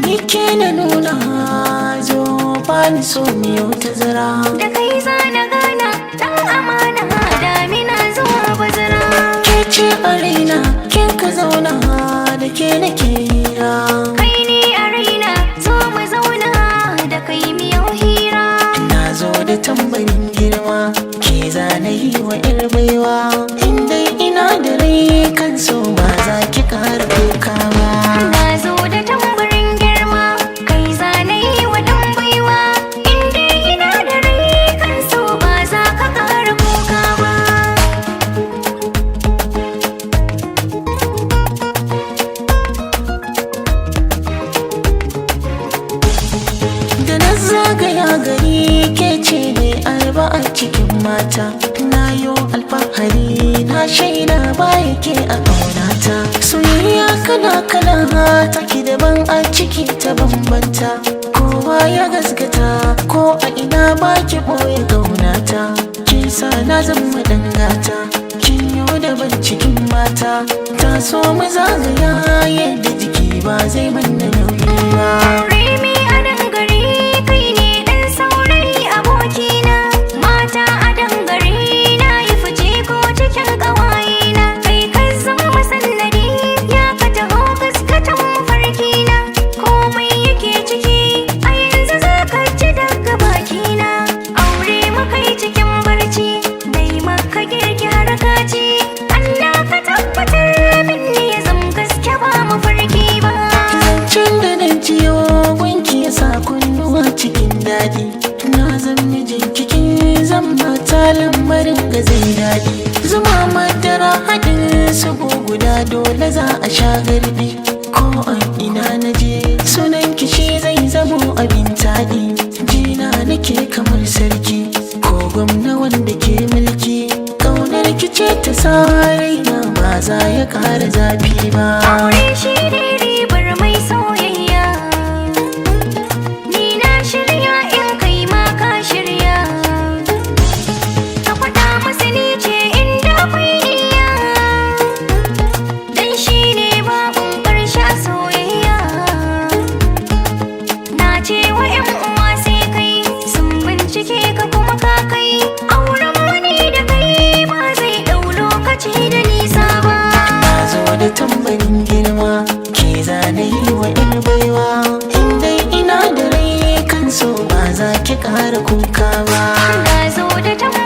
Ni ke na nuna zo bani so miyo tazara. Da kai zana gana dan amana, damina zuwa bazara. Ke ce a raina kin ka zauna, da ke nake hira. Kai ne a raina, zo mu zauna da kai miyau hira. Na zo da tambarin girma, ke zana yi wa 'yar baiwa. In dai ina da rai kan so ba za ki ƙara kuka ba. Na zo da tambarin girma, kai zana yi wa dan baiwa. In dai ina da rai kan so ba za ka ƙara kuka ba. Da na zagaya gari ke ce ne arba a cikin mata. Na yo alfahari na shaida baya ke a ƙaunata. Soyayya kala kala take daban a ciki ta bambanta. Kowa ya gasgata ko a ina ba ki ɓoye ƙaunata. Kin sa na zama dangata, kin yo daban cikin mata. Ta so mu zagaya yadda jiki ba zai manna nauyi ba. Remi a dangare, kai ne dan saurayi abokina. Mata a dangare na yi fice ko cikin ƙawayena. Kai ka zama sannadi ya ka taho gaskatan mafarkina. Komai yake ciki a yanzu za ka ci daga bakina. Aure muka yi cikin barci, dai maka girki har ka ci. Allah ka tabbatar min ne ya zam gaske ba mafarki ba. Zancen da na jiyo gunki ya sa kunnuwa cikin daɗi. Na zan mijin kikin zan mata, lamarin ga zai daɗi. Zuma madara haɗin su guda, dole za a sha garbi. Ko a ina na je sunan kishi zai zamo abin taɗi. Jina nake kamar sarki ko gwamna wanda ke mulki. Ƙaunar kice ta sa raina ba za ya ƙara zafi ba. Aure shi ne ribar mai soyayya. Ni na shirya in kai ma ka shirya. Ka faɗa masa ni ce inda akwai niyya. Dan shi ne babun ƙarshe a soyayya. Na ce wa 'yan uwa sai kai, sun bincike ka kuma ka kai. Auren wani da kai ba zai ɗau lokaci da nisa ba. Na zo da tambarin girma, ke zane yi wa 'yar baiwa. In dai ina da rai kan so ba za ki ƙara kuka ba. Na zo da tambarin